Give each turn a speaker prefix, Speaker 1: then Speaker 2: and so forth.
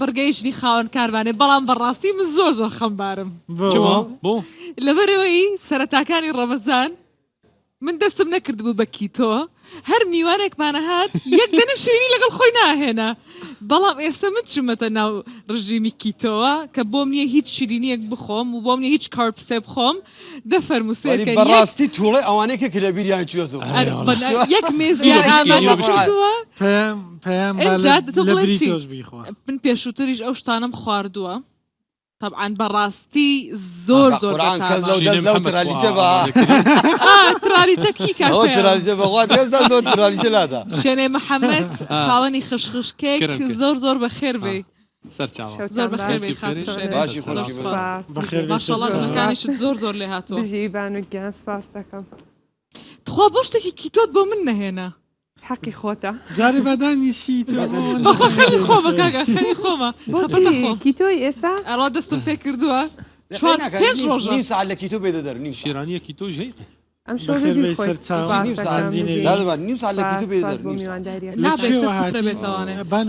Speaker 1: بڕگەی ژنی خاوەن کارمانێ بەڵام بەڕاستی من زۆر زۆر خەمبارم.
Speaker 2: بۆ؟
Speaker 3: بۆ؟
Speaker 1: لەبەرئەوەی سەرەتاکانی ڕەمەزان من دەستم نەکردبوو بە کیتۆ هەر میوانێکمان ئەهات یەک دەنک شیرینی لەگەڵ خۆی ناهێنا بەڵام ئێستا من چوومەتە ناو ڕژیمی کیتۆوە کە بۆم نییە هیچ شیرینیەک بخۆم و بۆم نییە هیچ carbs ێ بخۆم دە فەرموو
Speaker 4: وەلی
Speaker 1: سێرکەن یەک
Speaker 4: بەڕاستی توڵێ ئەوانەی کە کە لە بیریان چووەتەوە.
Speaker 1: ئەر بەلا یەک مێزیان ئامادە کردووە
Speaker 2: پەیام پەیام با
Speaker 1: ئینجا
Speaker 2: لە
Speaker 1: تۆ
Speaker 2: لە
Speaker 1: بڵێ
Speaker 2: بری
Speaker 1: چی
Speaker 2: تۆش بیخوا.
Speaker 1: من پێشووتریش ئەو شتانەم خواردووە تەبعەن بەڕاستی زۆر
Speaker 4: بە
Speaker 1: زۆر
Speaker 4: قورعان کەس
Speaker 1: بەتامە.
Speaker 4: لەو
Speaker 3: شیرێ
Speaker 4: دەست لەو
Speaker 3: محەمەد خوا
Speaker 4: ترالیچە بە
Speaker 3: ئامادە کردی.
Speaker 1: ئا ترالیچە کی کاک
Speaker 4: ئەوە
Speaker 1: پەیام؟
Speaker 4: ترالیچە بەخوا دەست دەست لەو ترالیچە لادا.
Speaker 1: شێنێ محەمەد خاوەنی خشخش کێک
Speaker 3: کرم کرد.
Speaker 1: زۆر زۆر بەخێر بێی.
Speaker 3: سەرچاوە.
Speaker 1: زۆر
Speaker 5: شەوتان
Speaker 1: بەخێر
Speaker 5: باش.
Speaker 1: بێی خاتوو شێنێ.
Speaker 4: باشی
Speaker 1: زۆر
Speaker 4: خۆشکی
Speaker 1: سوپاس.
Speaker 5: سپاس.
Speaker 2: بەخێر بێی
Speaker 1: ماشەڵا
Speaker 2: سەرچاوە.
Speaker 1: ژنەکانیشت زۆر زۆر لێهاتووە.
Speaker 5: بژی بانو گیان سپاس دەکەم.
Speaker 1: تخوا بۆ شتێکی کیتۆت بۆ من نەهێنا.
Speaker 5: حەقی خۆتە.
Speaker 2: جارێ با دانیشی تۆ
Speaker 1: بەخوا خەمی خۆمە کاکە خەمی خۆمە خەفەتە
Speaker 5: بۆچی
Speaker 1: خۆم.
Speaker 5: کیتۆی ئێستا؟
Speaker 1: ئەڕا دەستم پێ کردووە چوار پێنج ڕۆژە.
Speaker 4: نیم سەعات لە کیتۆ بێدە دەر نیم سەعات.
Speaker 3: شیرانیە کیتۆش هەیە.
Speaker 5: ئەم شەو
Speaker 2: بەخێر
Speaker 5: بێ
Speaker 2: بێی
Speaker 5: بیخۆیت.
Speaker 2: سەرچاوە.
Speaker 5: سپاس
Speaker 4: نیم
Speaker 5: دەکەم
Speaker 4: سەعات
Speaker 5: بژی.
Speaker 4: دادە با نیم سەعات لە
Speaker 5: سپاس
Speaker 4: کیتۆ بێدە
Speaker 5: سپاس
Speaker 4: دەر
Speaker 5: بۆ
Speaker 4: نیم سەعات.
Speaker 5: میوانداریەکە.
Speaker 2: لە
Speaker 1: نابێت
Speaker 2: کوێوە
Speaker 1: سفرە
Speaker 2: هاتی؟
Speaker 1: بێتەوانێ.
Speaker 2: بانو.